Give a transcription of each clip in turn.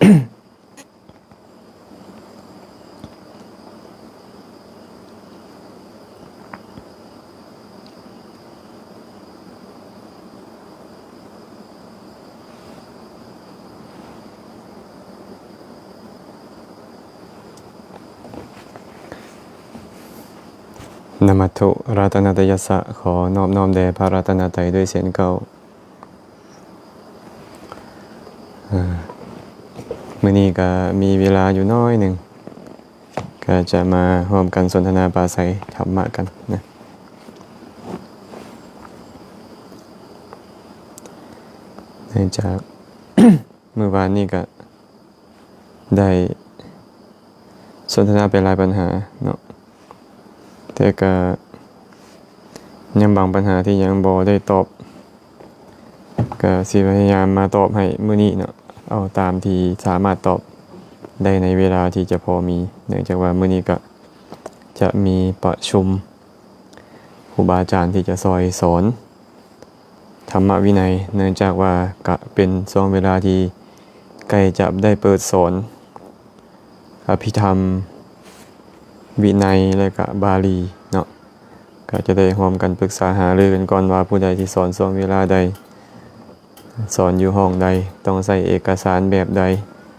ນະມັດຖຸລັດຕະນະຕະຍັດສະ ຂໍນອບນ້ອມແດ່ພະລັດຕະນະໄຕດ້ວຍເຊັ່ນເກົ່າ. ເອີ ມື້ນີ້ກະມີເວລາຢູ່ໜ້ອຍໜຶ່ງ ກະຈະມາຮ່ວມກັນສົນທະນາປາໄສທຳມະກັນນະ. ເນື່ອງຈາກມື້ວານນີ້ກະ ໄດ້ສົນທະນາໄປຫຼາຍບັນຫາເນາະ, ແຕ່ກະຍັງບາງບັນຫາທີ່ຍັງບໍ່ໄດ້ຕອບ, ກະຊິພະຍາຍາມມາຕອບໃຫ້ມື້ນີ້ເນາະ, ເອົາຕາມທີ່ສາມາດຕອບໄດ້ໃນເວລາທີ່ຈະພໍມີ, ເນື່ອງຈາກວ່າມື້ນີ້ກະຈະມີປະຊຸມ ຄູບາອາຈານທີ່ຈະຊ່ອຍສອນທຳມະວິໄນ, ເນື່ອງຈາກວ່າກະເປັນຊ່ວງເວລາທີ່ໃກ້ຈະໄດ້ເປີດສອນອະພິທຳ, ວິໄນ ແລະກະບາລີເນາະ, ກະຈະໄດ້ຮ່ວມກັນປຶກສາຫາລືກັນກ່ອນວ່າຜູ້ໃດທີ່ສອນຊ່ວງເວລາໃດ, ສອນຢູ່ຫ້ອງໃດ, ຕ້ອງໃຊ້ເອກະສານແບບໃດ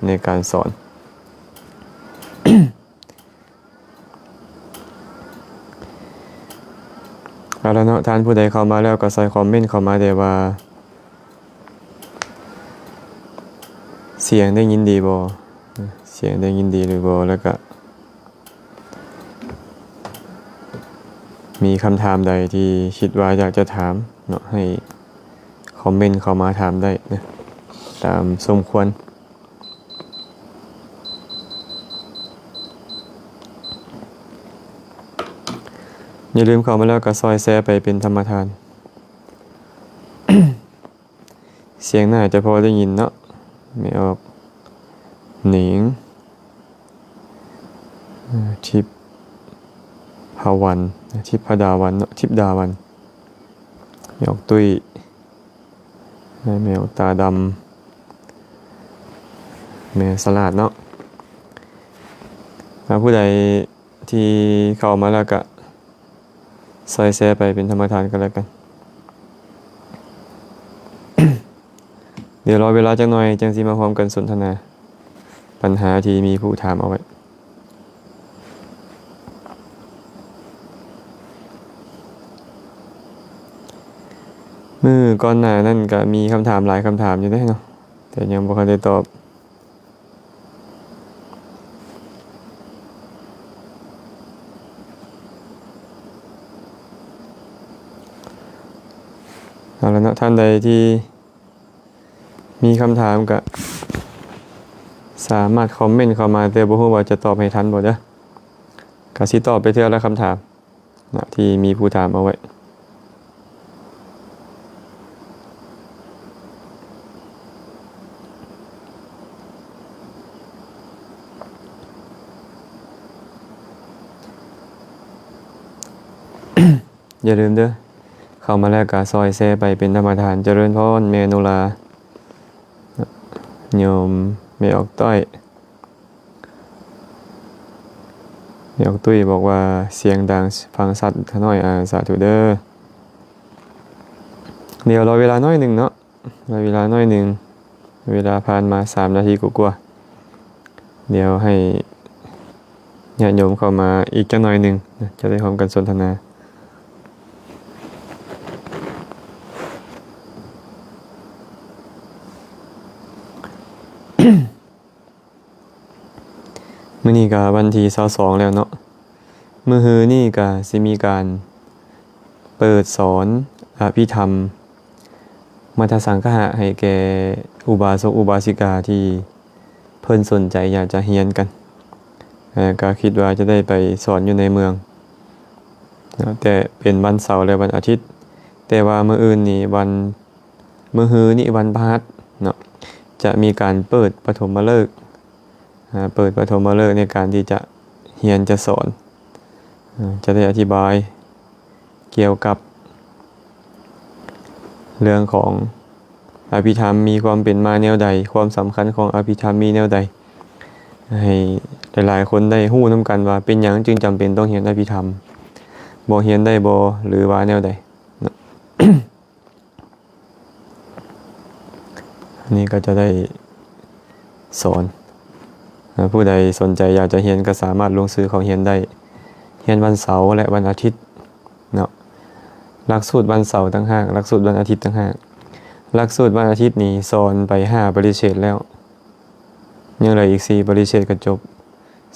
ໃນການສອນ. ເອົາລະເນາະ, ທ່ານຜູ້ໃດເຂົ້າມາແລ້ວກໍຊ່ອຍຄອມເມັນເຂົ້າມາແດ່ວ່າ ສຽງໄດ້ຍິນດີບໍ່? ສຽງໄດ້ຍິນດີຫຼືບໍ່? ແລ້ວກະມີຄຳຖາມໃດທີ່ຄິດວ່າຢາກຈະຖາມເນາະ, ໃຫ້ຄອມເມັນເຂົ້າມາຖາມໄດ້ນະ ຕາມສົມຄວນ. ຢ່າລືມເຂົ້າມາແລ້ວກໍຊ່ອຍແຊໄປເປັນທຳມະທານ. ສຽງໜ້າຈະພໍໄດ້ຍິນເນາະ. ແມ່ອອກໜິງ, ທິບພະວັນ, ທິບພະດາວັນເນາະ, ທິບດາວັນ, ແມ່ອອກຕຸ້ຍ, ແມ່ອອກຕາດຳ, ແມ່ສະຫຼາດເນາະ. ຖ້າຜູ້ໃດທີ່ເຂົ້າມາແລ້ວກະ ຊ່ອຍແຊໄປເປັນທຳມະທານກໍແລ້ວກັນ. ດຽວລໍເວລາຈັກໜ່ອຍ ຈັ່ງຊິມາຮ່ວມກັນສົນທະນາ ບັນຫາທີ່ມີຜູ້ຖາມເອົາໄວ້. ມື້ກ່ອນໜ້ານັ້ນກະມີຄຳຖາມຫຼາຍຄຳຖາມຢູ່ເດ້ເນາະ, ແຕ່ຍັງບໍ່ທັນໄດ້ຕອບ. ເອົາລະເນາະ, ທ່ານໃດທີ່ມີຄຳຖາມກະສາມາດຄອມເມັນເຂົ້າມາ, ແຕ່ບໍ່ຮູ້ວ່າຈະຕອບໃຫ້ທັນບໍ່ເດີ. ກະຊິຕອບໄປເທື່ອລະຄຳຖາມ. ນະ ທີ່ມີຜູ້ຖາມເອົາໄວ້. ຢ່າລືມເດີ, ເຂົ້າມາແລ້ວກະຊ່ອຍແຊໄປເປັນທຳມະທານ. ຈະເລີນພອນ ແມ່ໂນລາ, ໂຍມແມ່ອອກຕ້ອຍ. ແມ່ອອກຕຸ້ຍບອກວ່າສຽງດັງຟັງຊັດຂະນ້ອຍ. ອາ ສາທຸເດີ. ດຽວລໍເວລາໜ້ອຍໜຶ່ງເນາະ, ລໍເວລາໜ້ອຍໜຶ່ງ, ເວລາຜ່ານມາສາມນາທີກວ່າໆ. ດຽວໃຫ້ຍາດໂຍມເຂົ້າມາອີກຈັກໜ້ອຍໜຶ່ງນະ, ຈະໄດ້ຮ່ວມກັນສົນທະນາ. ມື້ນີ້ກະວັນທີຊາວສອງແລ້ວເນາະ, ມື້ຮືນີ້ກະຊິມີການເປີດສອນອະພິທຳມັດທະສັງຄະຫະໃຫ້ແກ່ອຸບາສົກອຸບາສິກາທີ່ເພິ່ນສົນໃຈຢາກຈະຮຽນກັນ, ເອີ ກະຄິດວ່າຈະໄດ້ໄປສອນຢູ່ໃນເມືອງເນາະ, ແຕ່ເປັນວັນເສົາ ແລະ ວັນອາທິດ, ແຕ່ວ່າມື້ອື່ນນີ້ວັນ ມື້ຮືນີ້ວັນພະຫັດເນາະ, ຈະມີການເປີດປະຖົມມະເລີກ, ອາ ເປີດປະຖົມມະເລີກໃນການທີ່ຈະຮຽນຈະສອນ, ອາ ຈະໄດ້ອະທິບາຍກ່ຽວກັບເລື່ອງຂອງ ອະພິທຳມີຄວາມເປັນມາແນວໃດ, ຄວາມສຳຄັນຂອງອະພິທຳມີແນວໃດ, ໃຫ້ຫຼາຍໆຄົນໄດ້ຮູ້ນຳກັນວ່າເປັນຫຍັງຈຶ່ງຈຳເປັນຕ້ອງຮຽນອະພິທຳ, ບໍ່ຮຽນໄດ້ບໍ່ ຫຼືວ່າແນວໃດເນາະ. ອັນນີ້ກໍຈະໄດ້ສອນ ຜູ້ໃດສົນໃຈຢາກຈະຮຽນກໍສາມາດລົງຊື່ເຂົ້າຮຽນໄດ້, ຮຽນວັນເສົາ ແລະ ວັນອາທິດເນາະ. ຫຼັກສູດວັນເສົາຕ່າງຫາກ, ຫຼັກສູດວັນອາທິດຕ່າງຫາກ. ຫຼັກສູດວັນອາທິດນີ້ສອນໄປຫ້າປະລິເຊດແລ້ວ, ຍັງເຫຼືອອີກສີ່ປະລິເຊດກໍຈົບ.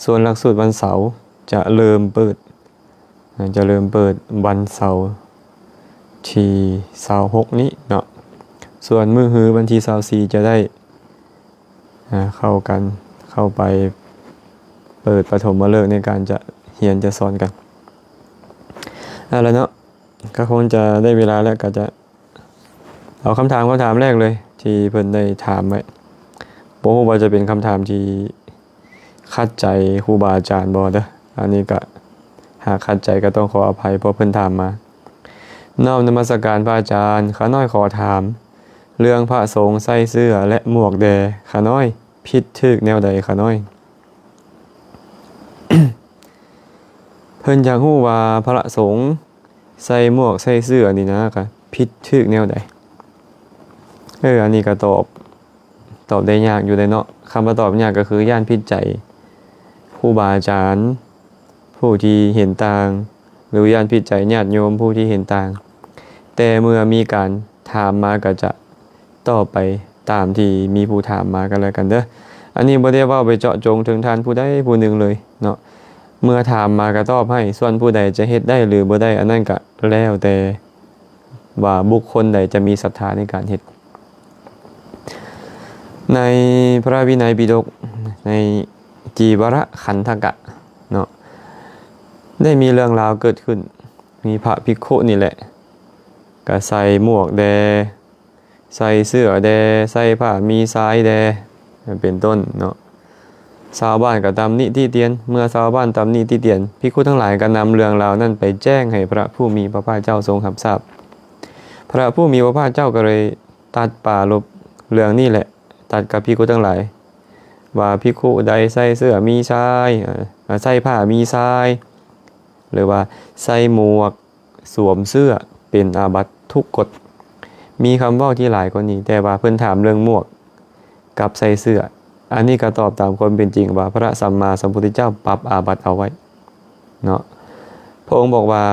ສ່ວນຫຼັກສູດວັນເສົາຈະເລີ່ມເປີດ ຈະເລີ່ມເປີດວັນເສົາທີຊາວຫົກນີ້ເນາະ. ສ່ວນມື້ຮືວັນທີຊາວສີ່ຈະໄດ້ ອາ ເຂົ້າກັນ ເຂົ້າໄປເປີດປະຖົມມະເລີກໃນການຈະຮຽນຈະສອນກັນ. ເອົາລະເນາະ, ກໍຄົງຈະໄດ້ເວລາແລ້ວ, ກໍຈະເອົາຄຳຖາມ ຄຳຖາມແລກເລີຍທີ່ເພິ່ນໄດ້ຖາມໄວ້. ບໍ່ຮູ້ວ່າຈະເປັນຄຳຖາມທີ່ຂັດໃຈຄູບາອາຈານບໍ່ເດີ້. ອັນນີ້ກໍຫາກຂັດໃຈກໍຕ້ອງຂໍອະໄພ ເພາະເພິ່ນຖາມມາ. ນ້ອມນະມັດສະການພະອາຈານ, ຂ້ານ້ອຍຂໍຖາມເລື່ອງພະສົງໃສ່ເສື້ອ ແລະ ໝວກແດ່, ຂ້ານ້ອຍຜິດຖືກແນວໃດ ຂ້ານ້ອຍ? ເພິ່ນຢາກຮູ້ວ່າພະສົງໃສ່ໝວກໃສ່ເສື້ອນີ້ນະ ກະຜິດຖືກແນວໃດ? ເອີ ອັນນີ້ກະຕອບ ຕອບໄດ້ຍາກຢູ່ເດ້ເນາະ. ຄຳວ່າຕອບຍາກກໍຄືຢ້ານຜິດໃຈຄູບາອາຈານ ຜູ້ທີ່ເຫັນຕ່າງ ຫຼື ຢ້ານຜິດໃຈຍາດໂຍມຜູ້ທີ່ເຫັນຕ່າງ. ແຕ່ເມື່ອມີການຖາມມາກໍຈະຕອບໄປຕາມທີ່ມີຜູ້ຖາມມາກັນແລ້ວກັນເດີ້. ອັນນີ້ບໍ່ໄດ້ເວົ້າໄປເຈາະຈົງເຖິງທ່ານຜູ້ໃດຜູ້ໜຶ່ງເລີຍເນາະ. ເມື່ອຖາມມາກໍຕອບໃຫ້, ສ່ວນຜູ້ໃດຈະເຮັດໄດ້ ຫຼື ບໍ່ໄດ້ ອັນນັ້ນກໍແລ້ວແຕ່ ວ່າບຸກຄົນໃດຈະມີສັດທາໃນການເຮັດ. ໃນພະວິໄນປິດົກ ໃນຈີວະລະຂັນທະກະເນາະ ໄດ້ມີເລື່ອງລາວເກີດຂຶ້ນ. ມີພະພິກຂຸນີ້ແຫຼະ ກະໃສ່ໝວກແດ່ ໃສ່ເສື້ອແດ່ ໃສ່ຜ້າມີຊາຍແດ່ ເປັນຕົ້ນເນາະ. ຊາວບ້ານກໍຕຳໜິຕິຕຽນ. ເມື່ອຊາວບ້ານຕຳໜິຕິຕຽນ, ພິກຂຸທັງຫຼາຍກໍນຳເລື່ອງລາວນັ້ນໄປແຈ້ງໃຫ້ພະຜູ້ມີພະພາກເຈົ້າຊົງຮັບຊາບ. ພະຜູ້ມີພະພາກເຈົ້າກໍເລີຍຕັດປາລົບເລື່ອງນີ້ແຫຼະ, ຕັດກັບພິກຂຸທັງຫຼາຍ ວ່າພິກຂຸໃດໃສ່ເສື້ອມີຊາຍ ເອີ ໃສ່ຜ້າມີຊາຍ ຫຼືວ່າໃສ່ໝວກ ສວມເສື້ອເປັນອາບັດທຸກກົດ. ມີຄຳເວົ້າທີ່ຫຼາຍກວ່ານີ້, ແຕ່ວ່າເພິ່ນຖາມເລື່ອງໝວກກັບໃສ່ເສື້ອ. ອັນນີ້ກໍຕອບຕາມຄວາມເປັນຈິງວ່າ ພະສຳມາສຳພຸດທະເຈົ້າປັບອາບັດເອົາໄວ້ເນາະ. ພະອົງບອກວ່າ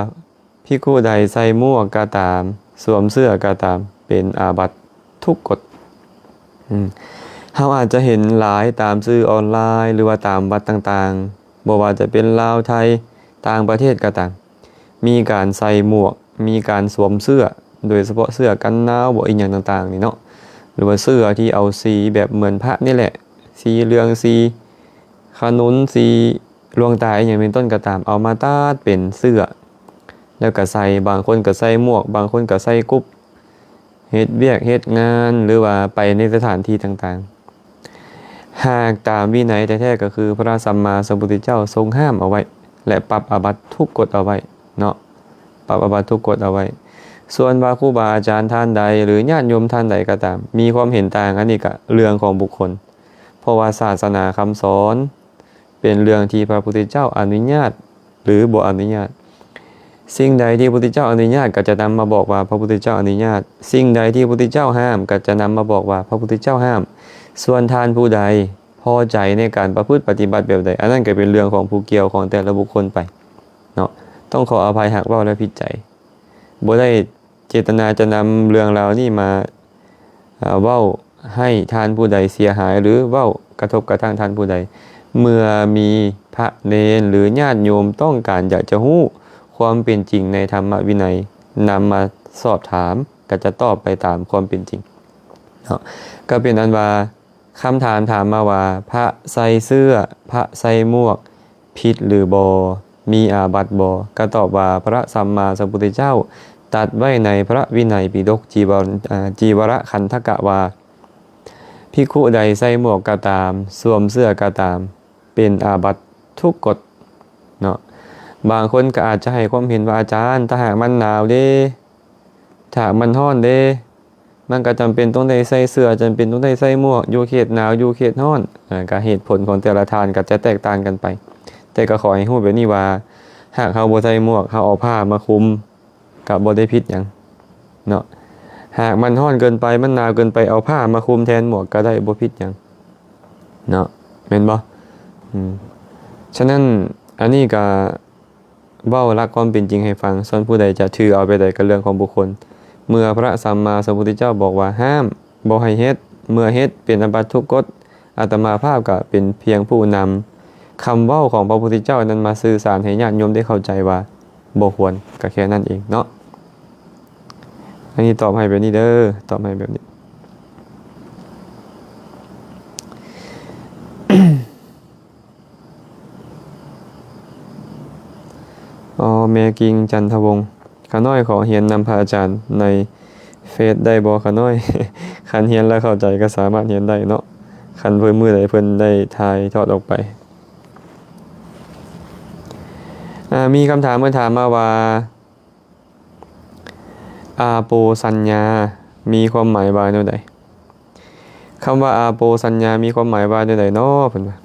ພິກຂຸໃດໃສ່ໝວກກໍຕາມ ສວມເສື້ອກໍຕາມ ເປັນອາບັດ ທຸກກົດ. ອືມ ເຮົາອາດຈະເຫັນຫຼາຍຕາມສື່ອອນລາຍ ຫຼືວ່າຕາມວັດຕ່າງໆ ບໍ່ວ່າຈະເປັນລາວ ໄທ ຕ່າງປະເທດກໍຕາມ ມີການໃສ່ໝວກ ມີການສວມເສື້ອ ໂດຍສະເພາະເສື້ອກັນໜາວບໍ ອີ່ຫຍັງຕ່າງໆນີ້ເນາະ ຫຼືວ່າເສື້ອທີ່ເອົາສີແບບເໝືອນພະນີ້ແຫຼະ ສີເຫຼືອງ ສີຂະໜຸນ ສີຫຼວງຕາ ອີ່ຫຍັງເປັນຕົ້ນກໍຕາມ ເອົາມາຕັດເປັນເສື້ອ ແລ້ວກໍໃສ່ ບາງຄົນກໍໃສ່ໝວກ ບາງຄົນກໍໃສ່ກຸບ ເຮັດວຽກເຮັດງານ ຫຼືວ່າໄປໃນສະຖານທີ່ຕ່າງໆ. ຫາກຕາມວິໄນແທ້ໆ ກໍຄືພະສຳມາສຳພຸດທະເຈົ້າຊົງຫ້າມເອົາໄວ້ ແລະ ປັບອາບັດທຸກກົດເອົາໄວ້ເນາະ ປັບອາບັດທຸກກົດເອົາໄວ້. ສ່ວນວ່າຄູບາອາຈານທ່ານໃດ ຫຼື ຍາດໂຍມທ່ານໃດກໍຕາມ ມີຄວາມເຫັນຕ່າງ ອັນນີ້ກະເລື່ອງຂອງບຸກຄົນ ເພາະວ່າສາສະໜາຄຳສອນ ເປັນເລື່ອງທີ່ພະພຸດທະເຈົ້າອະນຸຍາດ ຫຼື ບໍ່ອະນຸຍາດ. ສິ່ງໃດທີ່ພະພຸດທະເຈົ້າອະນຸຍາດ ກໍຈະນຳມາບອກວ່າພະພຸດທະເຈົ້າອະນຸຍາດ, ສິ່ງໃດທີ່ພະພຸດທະເຈົ້າຫ້າມ ກໍຈະນຳມາບອກວ່າພະພຸດທະເຈົ້າຫ້າມ. ສ່ວນທ່ານຜູ້ໃດພໍໃຈໃນການປະພຶດປະຕິບັດແບບໃດ, ອັນນັ້ນກໍເປັນເລື່ອງຂອງຜູ້ກ່ຽວຂອງແຕ່ລະບຸກຄົນໄປເນາະ. ຕ້ອງຂໍອະໄພຫາກເວົ້າແລ້ວຜິດໃຈ, ບໍ່ໄດ້ ເຈດຕະນາຈະນຳເລື່ອງລາວນີ້ມາ ເອີ ເວົ້າໃຫ້ທ່ານຜູ້ໃດເສຍຫາຍ ຫຼື ເວົ້າກະທົບກະທັ່ງທ່ານຜູ້ໃດ. ເມື່ອມີພະເນນ ຫຼື ຍາດໂຍມຕ້ອງການຢາກຈະຮູ້ຄວາມເປັນຈິງໃນທຳມະວິໄນ, ນຳມາສອບຖາມ ກໍຈະຕອບໄປຕາມຄວາມເປັນຈິງເນາະ. ກໍເປັນອັນວ່າ ຄຳຖາມຖາມມາວ່າ ພະໃສ່ເສື້ອ ພະໃສ່ໝວກ ຜິດຫຼືບໍ່? ມີອາບັດບໍ່? ກໍຕອບວ່າ ພະສຳມາສຳພຸດທະເຈົ້າຕັດໄວ້ໃນພະວິໄນປິດົກ ຈີວະ ອາ ຈີວະລະຂັນທະກະວ່າ ພິກຂຸໃດໃສ່ໝວກກໍຕາມ ສວມເສື້ອກໍຕາມ ເປັນອາບັດທຸກກົດເນາະ. ບາງຄົນກໍອາດຈະໃຫ້ຄວາມເຫັນວ່າ ອາຈານ ຖ້າຫາກມັນໜາວເດ? ຖ້າມັນຮ້ອນເດ, ມັ ມັນກໍຈຳເປັນຕ້ອງໄດ້ໃສ່ເສື້ອ, ຈຳເປັນຕ້ອງໄດ້ໃສ່ໝວກ, ຢູ່ເຂດໜາວ, ຢູ່ເຂດຮ້ອນ, ອາ ກໍເຫດຜົນຂອງແຕ່ລະທ່ານກໍຈະແຕກຕ່າງກັນໄປ. ແຕ່ກໍຂໍໃຫ້ຮູ້ແບບນີ້ວ່າ ຫາກເຮົາບໍ່ໃສ່ໝວກ, ເຮົາເອົາຜ້າມາຄຸມ ກໍບໍ່ໄດ້ຜິດຫຍັງເນາະ. ຫາກມັນຮ້ອນເກີນໄປ, ມັນໜາວເກີນໄປ, ເອົາຜ້າມາຄຸມແທນໝວກກໍໄດ້, ບໍ່ຜິດຫຍັງເນາະ, ແມ່ນບໍ່? ອືມ ສະນັ້ນ ອັນນີ້ກໍເວົ້າຫຼັກຄວາມເປັນຈິງໃຫ້ຟັງ, ສ່ວນຜູ້ໃດຈະຖືເອົາແບບໃດກໍເລື່ອງຂອງບຸກຄົນ. ເມື່ອພະສຳມາສຳພຸດທະເຈົ້າບອກວ່າຫ້າມ, ບໍ່ໃຫ້ເຮັດ, ເມື່ອເຮັດເປັນອາບັດທຸກກົດ, ອາດຕະມາພາບກໍເປັນພຽງຜູ້ນຳຄຳເວົ້າຂອງພະພຸດທະເຈົ້ານັ້ນມາສື່ສານໃຫ້ຍາດໂຍມໄດ້ເຂົ້າໃຈວ່າບໍ່ຄວນ, ກໍແຄ່ນັ້ນເອງເນາະ. ອັນນີ້ຕອບໃຫ້ແບບນີ້ເດີ, ຕອບໃຫ້ແບບນີ້. ອໍ ແມ່ກິ່ງ ຈັນທະວົງ, ຂ້ານ້ອຍຂໍຮຽນນຳພະອາຈານໃນເຟສໄດ້ບໍ່ຂະນ້ອຍ? ຄັນຮຽນແລ້ວເຂົ້າໃຈກໍສາມາດຮຽນໄດ້ເນາະ, ຄັນເພິ່ນມື້ໃດເພິ່ນໄດ້ຖ່າຍທອດອອກໄປ. ອາ ມີຄຳຖາມເພິ່ນຖາມມາວ່າ ອາໂປສັນຍາມີຄວາມໝາຍວ່າແນວໃດ? ຄຳວ່າອາໂປສັນຍາມີຄວາມໝາຍວ່າແນວໃດເນາະ? ເພິ່ນວ່າ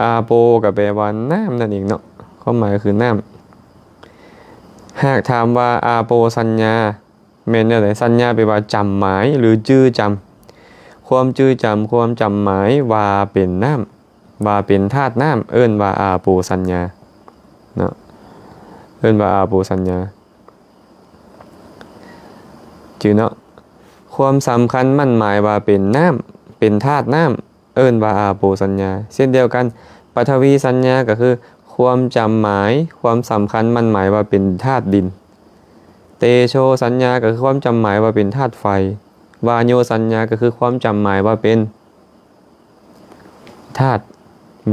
ອາໂປກໍແປວ່ານ້ຳນັ້ນເອງເນາະ, ຄວາມໝາຍກໍຄືນ້ຳ. ຫາກຖາມວ່າອາໂປສັນຍາແມ່ນແນວໃດ? ສັນຍາແປວ່າຈຳໝາຍ ຫຼື ຈື່ຈຳ, ຄວາມຈື່ຈຳ, ຄວາມຈຳໝາຍວ່າເປັນນ້ຳ. ວ່າເປັນທາດນ້ຳ ເອີ້ນວ່າອາໂປສັນຍາເນາະ, ເອີ້ນວ່າອາໂປສັນຍາ. ຈື່ເນາະ, ຄວາມສຳຄັນໝັ້ນໝາຍວ່າເປັນນ້ຳ, ເປັນທາດນ້ຳ, ເອີ້ນວ່າອາໂປສັນຍາ. ເຊັ່ນດຽວກັນ, ປະທະວີສັນຍາກໍຄືຄວາມຈຳໝາຍ, ຄວາມສຳຄັນໝັ້ນໝາຍວ່າເປັນທາດດິນ. ເຕໂຊສັນຍາກໍຄືຄວາມຈຳໝາຍວ່າເປັນທາດໄຟ. ວາໂຍສັນຍາກໍຄືຄວາມຈຳໝາຍວ່າເປັນ ທາດ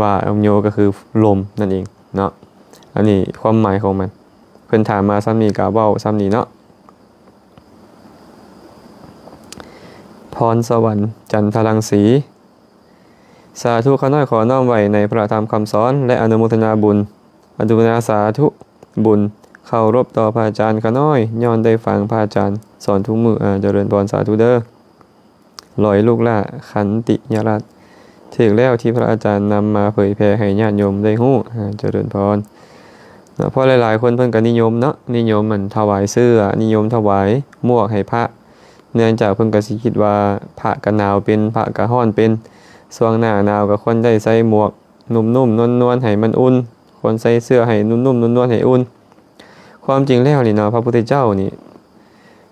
ວາໂຍກໍຄືລົມນັ້ນເອງເນາະ. ອັນນີ້ຄວາມໝາຍຂອງມັນ, ເພິ່ນຖາມມາສ່ຳນີ້ກໍເວົ້າສ່ຳນີ້ເນາະ. ພອນສະຫວັນ ຈັນທະລັງສີ, ສາທຸ, ຂ້ານ້ອຍຂໍນ້ອມໄວ້ໃນພະທຳຄຳສອນ ແລະ ອະນຸໂມທະນາບຸນ, ອະນຸໂມທະນາສາທຸບຸນ, ເຄົາລົບຕໍ່ພະອາຈານຂ້ານ້ອຍ, ຍ້ອນໄດ້ຟັງພະອາຈານສອນທຸກມື້. ອາ ຈະເລີນພອນ, ສາທຸເດີ. ລອຍລູກຫຼ້າ ຂັນຕິຍະລາດ, ຖືກແລ້ວທີ່ພະອາຈານນຳມາເຜີຍແຜ່ໃຫ້ຍາດໂຍມໄດ້ຮູ້. ອາ ຈະເລີນພອນເນາະ. ເພາະຫຼາຍໆຄົນເພິ່ນກໍນິຍົມເນາະ, ນິຍົມອັນຖວາຍເສື້ອ, ນິຍົມຖວາຍໝວກໃຫ້ພະ, ເນື່ອງຈາກເພິ່ນກໍຊິຄິດວ່າພະກໍໜາວເປັນ, ພະກໍຮ້ອນເປັນ, ຊ່ວງໜ້າໜາວກໍຄວນໄດ້ໃສ່ໝວກນຸ້ມໆນວນໆໃຫ້ມັນອຸ່ນ, ຄວນໃສ່ເສື້ອໃຫ້ນຸ້ມໆນວນໆໃຫ້ອຸ່ນ. ຄວາມຈິງແລ້ວນີ້ເນາະ, ພະພຸດທະເຈົ້ານີ້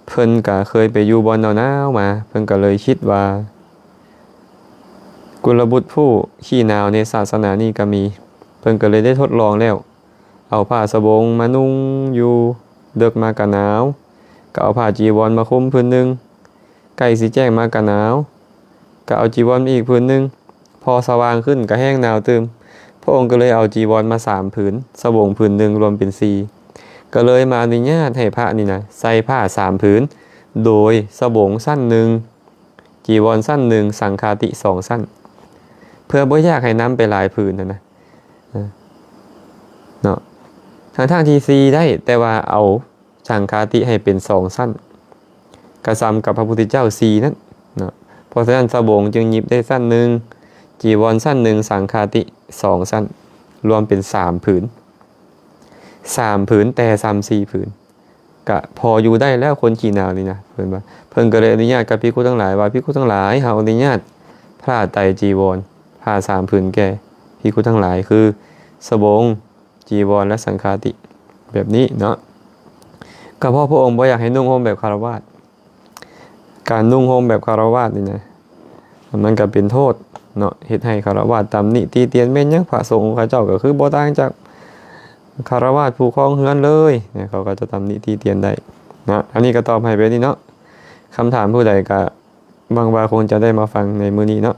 ເພິ່ນກະເຄີຍໄປຢູ່ບ່ອນໜາວໆມາ, ເພິ່ນກະເລີຍຄິດວ່າ ກຸນລະບຸດຜູ້ຂີ້ໜາວໃນສາສະໜານີ້ກະມີ, ເພິ່ນກະເລີຍໄດ້ທົດລອງແລ້ວ, ເອົາຜ້າສະບົງມານຸ່ງຢູ່, ເດິກມາກະໜາວ, ກະເອົາຜ້າຈີວອນມາຄຸມຜືນໜຶ່ງ, ໃກ້ຊິແຈ້ງມາກະໜາວ, ກະເອົາຈີວອນມາອີກຜືນໜຶ່ງ, ພໍສະຫວ່າງຂຶ້ນກໍແຮ່ງໜາວຕື່ມ. ພະອົງກໍເລີຍເອົາຈີວອນມາສາມຜືນ, ສະບົງຜືນໜຶ່ງ, ລວມເປັນສີ່. ກໍເລີຍມາອະນຸຍາດໃຫ້ພະນີ້ນະ ໃສ່ຜ້າສາມຜືນ, ໂດຍສະບົງຊັ້ນໜຶ່ງ, ຈີວອນຊັ້ນໜຶ່ງ, ສັງຄາຕິສອງຊັ້ນ, ເພື່ອບໍ່ຢາກໃຫ້ນຳໄປຫຼາຍຜືນຫັ້ນນະ, ເນາະ. ທັງໆທີ່ສີ່ໄດ້, ແຕ່ວ່າເອົາ ສັງຄາຕິໃຫ້ເປັນສອງຊັ້ນ, ກະສ່ຳກັບພະພຸດທະເຈົ້າສີ່ນັ້ນເນາະ. ເພາະສະນັ້ນ ສະບົງຈຶ່ງຫຍິບໄດ້ຊັ້ນໜຶ່ງ, ຈີວອນຊັ້ນໜຶ່ງ, ສັງຄາຕິສອງຊັ້ນ, ລວມເປັນສາມຜືນ, ສາມຜືນ ແຕ່ສ່ຳສີ່ຜືນ ກະພໍຢູ່ໄດ້ແລ້ວ ຄົນຂີ້ໜາວນີ້ນະ ເພິ່ນວ່າ. ເພິ່ນກໍເລີຍອະນຸຍາດກັບພິກຂຸທັງຫຼາຍວ່າ ພິກຂຸທັງຫຼາຍ ເຮົາອະນຸຍາດຜ້າໄຕຈີວອນ ຜ້າສາມຜືນແກ່ພິກຂຸທັງຫຼາຍ ຄື ສະບົງ ຈີວອນ ແລະ ສັງຄາຕິ ແບບນີ້ເນາະ. ກໍເພາະພະອົງບໍ່ຢາກໃຫ້ນຸ່ງຫົ່ມແບບຄາລະວາດ. ການນຸ່ງຫົ່ມແບບຄາລະວາດນີ້ນະ ມັນກໍເປັນໂທດເນາະ, ເຮັດໃຫ້ຄາລະວາດຕຳໜິຕິຕຽນ. ແມ່ນຫຍັງພະສົງຂະເຈົ້າກໍຄືບໍ່ຕ່າງຈາກຄາລະວາດຜູ້ຄອງເຮືອນເລີຍນະ, ເຂົາກໍຈະຕຳໜິຕິຕຽນໄດ້ເນາະ. ອັນນີ້ກໍຕອບໃຫ້ແບບນີ້ເນາະ. ຄຳຖາມຜູ້ໃດກໍ ຫວັງວ່າຄົງຈະໄດ້ມາຟັງໃນມື້ນີ້ເນາະ.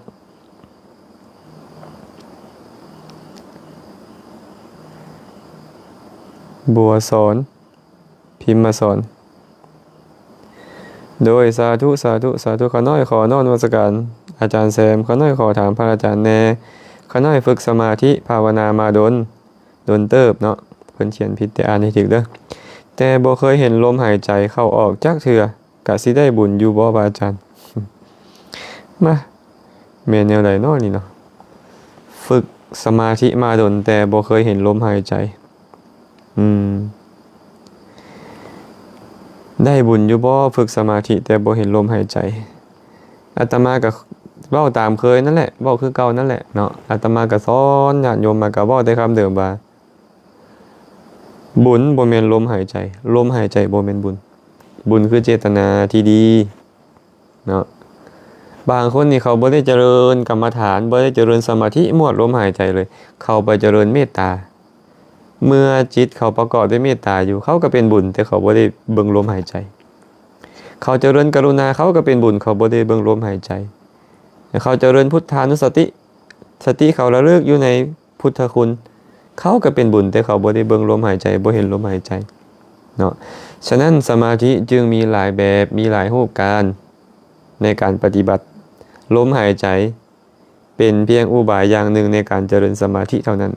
ບົວສອນ ພິມມະສອນ. ໂດຍ ສາທຸ ສາທຸ ສາທຸ. ຂ້ານ້ອຍຂໍນ້ອມນະມັດສະການອາຈານແຊມ. ຂ້ານ້ອຍຂໍຖາມພະອາຈານແດ່. ຂ້ານ້ອຍຝຶກສະມາທິພາວະນາມາດົນ ດົນເຕີບເນາະ, ເພິ່ນຂຽນຜິດ ແຕ່ອ່ານໃຫ້ຖືກເດີ. ແຕ່ບໍ່ເຄີຍເຫັນລົມຫາຍໃຈເຂົ້າອອກຈັກເທື່ອ. ກະຊິໄດ້ບຸນຢູ່ບໍ່ ພະອາຈານ? ມາ ແມ່ນແນວໃດເນາະນີ້ເນາະ? ຝຶກສະມາທິມາດົນ ແຕ່ບໍ່ເຄີຍເຫັນລົມຫາຍໃຈ. ອືມ ໄດ້ບຸນຢູ່ບໍ່ ຝຶກສະມາທິແຕ່ບໍ່ເຫັນລົມຫາຍໃຈ? ອາດຕະມາກໍເວົ້າຕາມເຄີຍນັ້ນແຫຼະ ເວົ້າຄືເກົ່ານັ້ນແຫຼະເນາະ. ອາດຕະມາກໍສອນຍາດໂຍມມາ ກໍເວົ້າແຕ່ຄຳເດີມວ່າ ບຸນບໍ່ແມ່ນລົມຫາຍໃຈ, ລົມຫາຍໃຈບໍ່ແມ່ນບຸນ. ບຸນຄືເຈດຕະນາທີ່ດີເນາະ. ບາງຄົນນີ້ເຂົາບໍ່ໄດ້ຈະເລີນກຳມະຖານ, ບໍ່ໄດ້ຈະເລີນສະມາທິ ໝວດລົມຫາຍໃຈເລີຍ, ເຂົາໄປຈະເລີນເມດຕາ. ເມື່ອຈິດເຂົາປະກອບດ້ວຍເມດຕາຢູ່, ເຂົາກໍເປັນບຸນ, ແຕ່ເຂົາບໍ່ໄດ້ເບິ່ງລົມຫາຍໃຈ. ເຂົາຈະເລີນກະລຸນາ, ເຂົາກໍເປັນບຸນ, ເຂົາບໍ່ໄດ້ເບິ່ງລົມຫາຍໃຈ. ແລະ ເຂົາຈະເລີນພຸດທານຸສະຕິ, ສະຕິເຂົາລະລຶກຢູ່ໃນ ພຸດທະຄຸນ, ເຂົາກໍເປັນບຸນ, ແຕ່ເຂົາບໍ່ໄດ້ເບິ່ງລົມຫາຍໃຈ, ບໍ່ເຫັນລົມຫາຍໃຈເນາະ. ສະນັ້ນ ສະມາທິຈຶ່ງມີຫຼາຍແບບ, ມີຫຼາຍຮູບການໃນການປະຕິບັດ. ລົມຫາຍໃຈເປັນພຽງອຸບາຍຢ່າງໜຶ່ງໃນການຈະເລີນສະມາທິເທົ່ານັ້ນ.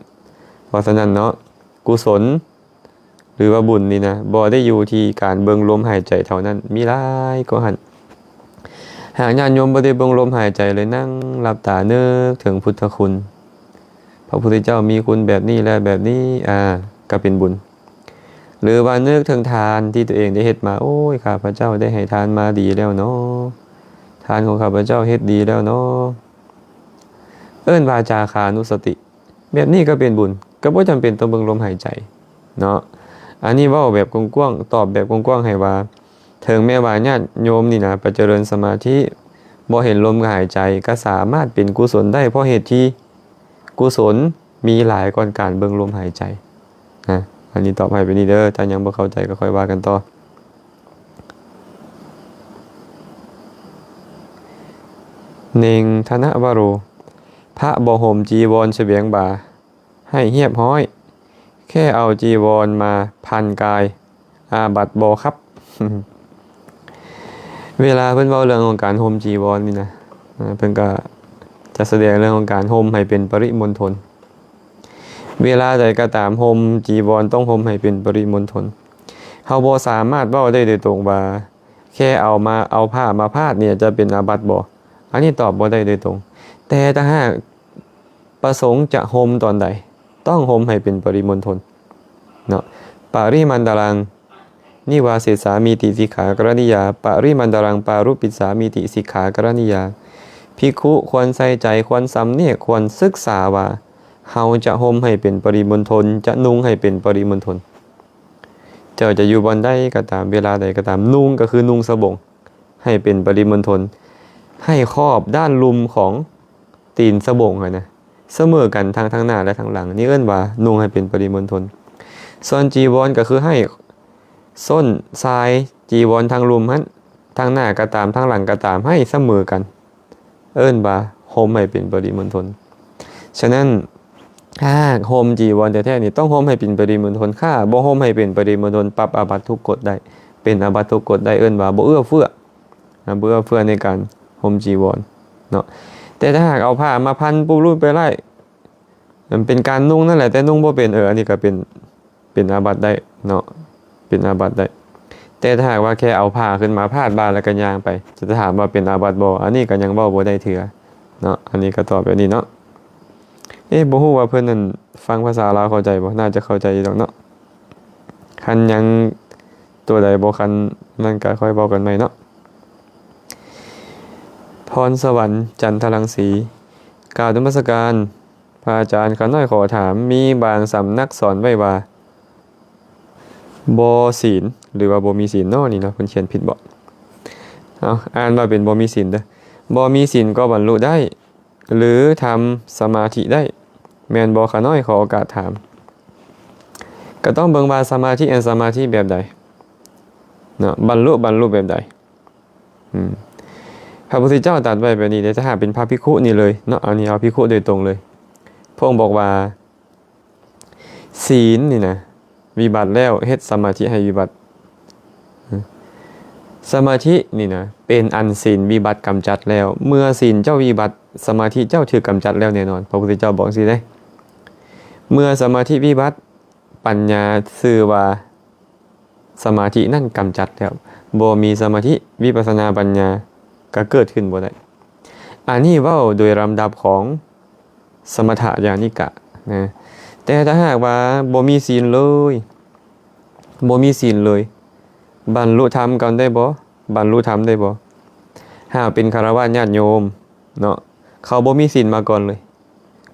ເພາະສະນັ້ນເນາະ, ກຸສົນ ຫຼືວ່າບຸນນີ້ນະ ບໍ່ໄດ້ຢູ່ທີ່ການເບິ່ງລົມຫາຍໃຈເທົ່ານັ້ນ, ມີຫຼາຍກວ່າຫັ້ນ. ຫາກຍາດໂຍມບໍ່ໄດ້ເບິ່ງລົມຫາຍໃຈເລີຍ, ນັ່ງຫຼັບຕານຶກເຖິງພຸດທະຄຸນ, ພະພຸດທະເຈົ້າມີຄຸນແບບນີ້ແລະແບບນີ້, ອາ, ກໍເປັນບຸນ. ຫຼືວ່ານຶກເຖິງທານທີ່ຕົວເອງໄດ້ເຮັດມາ, ໂອ້ຍ, ຂ້າພະເຈົ້າໄດ້ໃຫ້ທານມາດີແລ້ວເນາະ, ທານຂອງຂ້າພະເຈົ້າເຮັດດີແລ້ວເນາະ, ເອີ້ນວ່າຈາຄານຸສະຕິ. ແບບນີ້ກໍເປັນບຸນ, ກໍບໍ່ຈຳເປັນຕ້ອງເບິ່ງລົມຫາຍໃຈເນາະ. ອັນນີ້ເວົ້າແບບກວ້າງໆ, ຕອບແບບກວ້າງໆໃຫ້ວ່າ ເຖິງແມ່ນວ່າຍາດໂຍມນີ້ນະ ໄປຈະເລີນສະມາທິ ບໍ່ເຫັນລົມຫາຍໃຈ, ກໍສາມາດເປັນກຸສົນໄດ້, ເພາະເຫດທີ່ກຸສົນມີຫຼາຍກ່ອນການເບິ່ງລົມຫາຍໃຈນະ. ອັນນີ້ຕອບໃຫ້ແບບນີ້ເດີ, ຖ້າຍັງບໍ່ເຂົ້າໃຈກໍຄ່ອຍວ່າກັນຕໍ່. ເນັງ ທະນະວະໂຣ, ພະບໍ່ຫົ່ມຈີວອນສະບຽງບ່າໃຫ້ຮຽບຮ້ອຍ, ແຄ່ເອົາຈີວອນມາພັນກາຍ, ອາບັດບໍ່ຄັບ? ເວລາເພິ່ນເວົ້າເລື່ອງຂອງການຫົ່ມຈີວອນນີ້ນະ, ເພິ່ນກໍຈະສະແດງເລື່ອງຂອງການຫົ່ມໃຫ້ເປັນປະລິມົນທົນ. ເວລາໃດກໍຕາມ ຫົ່ມຈີວອນຕ້ອງຫົ່ມໃຫ້ເປັນປະລິມົນທົນ. ເຮົາບໍ່ສາມາດເວົ້າໄດ້ໂດຍຕົງວ່າ ແຄ່ເອົາມາ ເອົາຜ້າມາພາດນີ້ຈະເປັນອາບັດບໍ່? ອັນນີ້ຕອບບໍ່ໄດ້ໂດຍຕົງ. ແຕ່ຖ້າຫາກປະສົງຈະຫົ່ມຕອນໃດ, ຕ້ອງຫົ່ມໃຫ້ເປັນປະລິມົນທົນເນາະ. ປະລິມັນຕະລັງ ນິວາເສສາມີຕິ ສິກຂາກະລະນິຍາ, ປະລິມັນຕະລັງ ປາລຸປິດສາມີຕິ ສິກຂາກະລະນິຍາ. ພິກຂຸຄວນໃສ່ໃຈ, ຄວນສຳເນກ, ຄວນສຶກສາວ່າ ເຮົາຈະຫົ່ມໃຫ້ເປັນປະລິມົນທົນ, ຈະນຸ່ງໃຫ້ເປັນປະລິມົນທົນ. ເຈົ້າຈະຢູ່ບ່ອນໃດກໍຕາມ, ເວລາໃດກໍຕາມ, ນຸ່ງກໍຄືນຸ່ງສະບົງໃຫ້ເປັນປະລິມົນທົນ, ໃຫ້ຂອບດ້ານລຸ່ມຂອງຕີນສະບົງຫັ້ນນະ ສະເໝີກັນທັງທາງໜ້າ ແລະ ທາງຫຼັງ, ນີ້ເອີ້ນວ່ານຸ່ງໃຫ້ເປັນປະລິມົນທົນ. ສ່ວນຈີວອນກໍຄືໃຫ້ສົ້ນຊາຍຈີວອນທາງລຸ່ມຫັ້ນ, ທາງໜ້າກໍຕາມ, ທາງຫຼັງກໍຕາມ, ໃຫ້ສະເໝີກັນ. ເອີ້ນວ່າຫົ່ມໃຫ້ເປັນປະລິມົນທົນ. ສະນັ້ນ ຖ້າຫາກຫົ່ມຈີວອນແທ້ໆນີ້ ຕ້ອງຫົ່ມໃຫ້ເປັນປະລິມົນທົນ. ຖ້າບໍ່ຫົ່ມໃຫ້ເປັນປະລິມົນທົນ, ປັບອາບັດທຸກກົດໄດ້, ເປັນອາບັດທຸກກົດໄດ້, ເອີ້ນວ່າບໍ່ເອື້ອເຟື້ອ, ນະ, ບໍ່ເອື້ອເຟື້ອໃນການຫົ່ມຈີວອນເນາະ. ແຕ່ຖ້າຫາກເອົາຜ້າມາພັນປຸບລຸບໄປໄລ່, ມັນເປັນການນຸ່ງນັ້ນແຫຼະ, ແຕ່ນຸ່ງບໍ່ເປັນ, ເອີ, ອັນນີ້ກໍເປັນ ເປັນອາບັດໄດ້ເນາະ, ເປັນອາບັດໄດ້. ແຕ່ຖ້າຫາກວ່າແຄ່ເອົາຜ້າຂຶ້ນມາພາດບ່າແລ້ວກໍຍ່າງໄປ, ຈະຖາມວ່າເປັນອາບັດບໍ່? ອັນນີ້ກໍຍັງເວົ້າບໍ່ໄດ້ເທື່ອເນາະ, ອັນນີ້ກໍຕອບແບບນີ້ເນາະ. ເອະ, ບໍ່ຮູ້ວ່າເພິ່ນນັ້ນຟັງພາສາລາວເຂົ້າໃຈບໍ່? ໜ້າຈະເຂົ້າໃຈຢູ່ດອກເນາະ. ຄັນຍັງຕົວໃດບໍ່ຄັນນັ້ນກໍຄ່ອຍເວົ້າກັນໃໝ່ເນາະ. ພອນສະຫວັນ ຈັນທະລັງສີ, ກາບນະມັດສະການ. ພະອາຈານ, ຂ້ານ້ອຍຂໍຖາມ, ມີບາງສຳນັກສອນໄວ້ວ່າ ບໍ່ສິນ ຫຼືວ່າບໍ່ມີສິນເນາະ, ນີ້ເນາະ, ເພິ່ນຂຽນຜິດບໍ? ເອົາ, ອ່ານວ່າເປັນບໍ່ມີສິນເດີ. ບໍ່ມີສິນກໍບັນລຸໄດ້ ຫຼືທຳສະມາທິໄດ້ ແມ່ນບໍ່? ຂ້ານ້ອຍຂໍໂອກາດຖາມ. ກໍຕ້ອງເບິ່ງວ່າສະມາທິ ອັນສະມາທິແບບໃດເນາະ, ບັນລຸ ບັນລຸແບບໃດ? ອືມ ພະພຸດທະເຈົ້າຕັດໄວ້ແບບນີ້ເດ້, ຖ້າຫາກເປັນພະພິກຂຸນີ້ເລີຍເນາະ, ອັນນີ້ເອົາພິກຂຸໂດຍຕົງເລີຍ. ພະອົງບອກວ່າ ສີນນີ້ນະ ວິບັດແລ້ວ ເຮັດສະມາທິໃຫ້ວິບັດ. ສະມາທິນີ້ນະ ເປັນອັນສິນວິບັດກຳຈັດແລ້ວ. ເມື່ອສິນເຈົ້າວິບັດ, ສະມາທິເຈົ້າຖືກກຳຈັດແລ້ວແນ່ນອນ. ພະພຸດທະເຈົ້າບອກຈັ່ງຊີ້ເດ້. ເມື່ອສະມາທິວິບັດ, ປັນຍາຊື່ວ່າ ສະມາທິນັ້ນກຳຈັດແລ້ວ. ບໍ່ມີສະມາທິ ວິປັດສະນາປັນຍາກໍເກີດຂຶ້ນບໍ່ໄດ້. ອັນນີ້ເວົ້າໂດຍລຳດັບຂອງສະມະຖະຍານິກະນະ. ແຕ່ຖ້າຫາກວ່າບໍ່ມີສິນເລີຍ, ບໍ່ມີສິນເລີຍ, ບັນລຸທຳກ່ອນໄດ້ບໍ່? ບັນລຸທຳໄດ້ບໍ່? ຫາກເປັນຄາລະວາດຍາດໂຍມເນາະ, ເຂົາບໍ່ມີສິນມາກ່ອນເລີຍ,